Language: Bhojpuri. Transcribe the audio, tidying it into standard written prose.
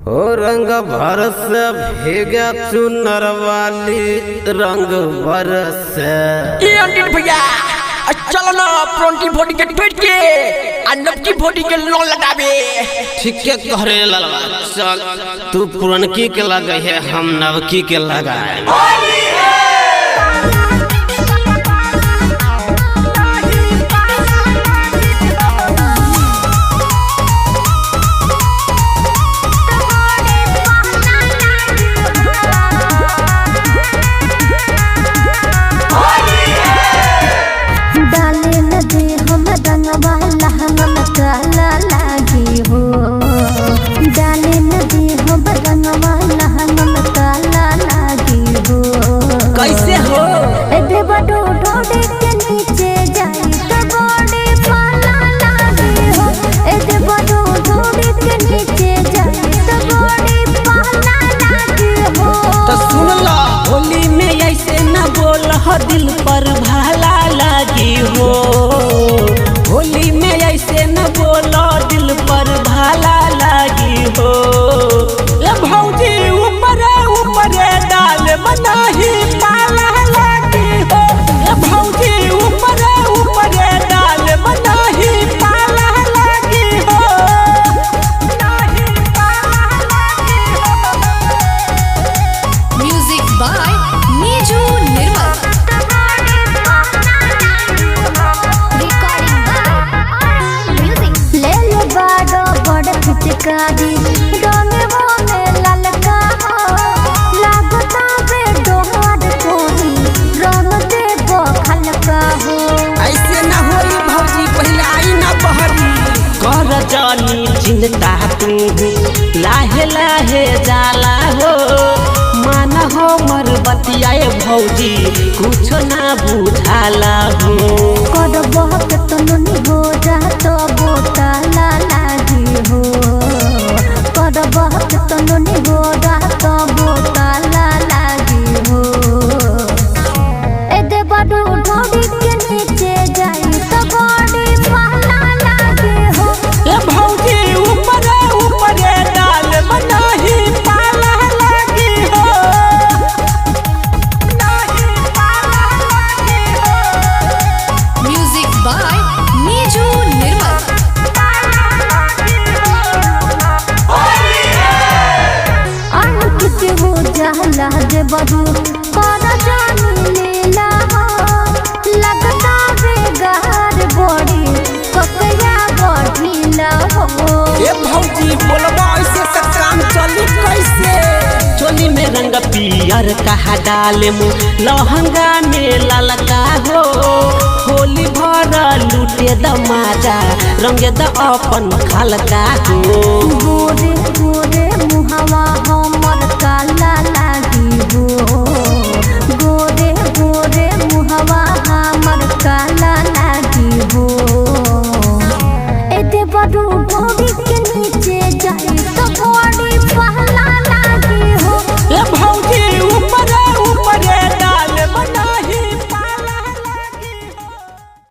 ओ रंग भरस भीगा चुनर वाली रंग बरस। ए अंकित भैया, चलो ना पुरनकी बॉडी के टूट के आ नवकी बॉडी के लोन लगावे। ठीक है कहरे ललवा, चल तू पुरनकी के लगे है हम नवकी के लगाए। डाले नदी हम रंगवा लहंगम काला लागी हो। डाले नदी हम रंगवा लहंगम काला लागी हो। कैसे हो? ए देवडो ढोडे के नीचे जाई त बड़े पाला लागी हो। ए देवडो ढोडे के नीचे जाई त बड़े पाला लागी हो। तो सुन लो होली में ऐसे न बोल हो दिल पर भाला लागी हो। होली में ऐसे न बोलो दिल पर भाला लागी हो। ए भौजी ऊपर ऊपर डाल मनाही पाला लागी हो। ए भौजी ऊपर ऊपर डाल मनाही पाला लागी हो। नाही पाला लागी हो। Music by Niju Nirmal. Recording by music. ले लो बाडो बड़ फिचकारी रंगवा में ललका हो। लागता बे डोहर कोई रंग दे बखलका हो। ऐसे ना होई भौजी पहले आई ना बहरी। कर जानी चिंता तू लाहे लाहे जाला हो। मान हो मर बतियाए भौजी कुछ ना बुझाला हो। कर बहक तनुनी हो जात बोताला लागी हो। कर बहक तनुनी हो जात बोताला लागी हो। ए देवडो ढोडी के नीचे जाई त बड़ी पाला लागे हो। ए भौजी ऊपर ऊपर डाल मनाही पाला लागी हो। नाही पाला लागी हो। Music by Niju Nirmal. Ankit हो जाला देवडो कर जानी लीला हो। लगता बेगार बड़ी ककया बढ़ीला हो। ए भौजी बोलबा ऐसे त काम चली कैसे। चोली में रंग पियर कहा डाले मु लहंगा में ललका हो। होली भर लूटे द माजा रंगे द अपन खलका हो। गोरे गोरे मुहावा हमर काला लागे।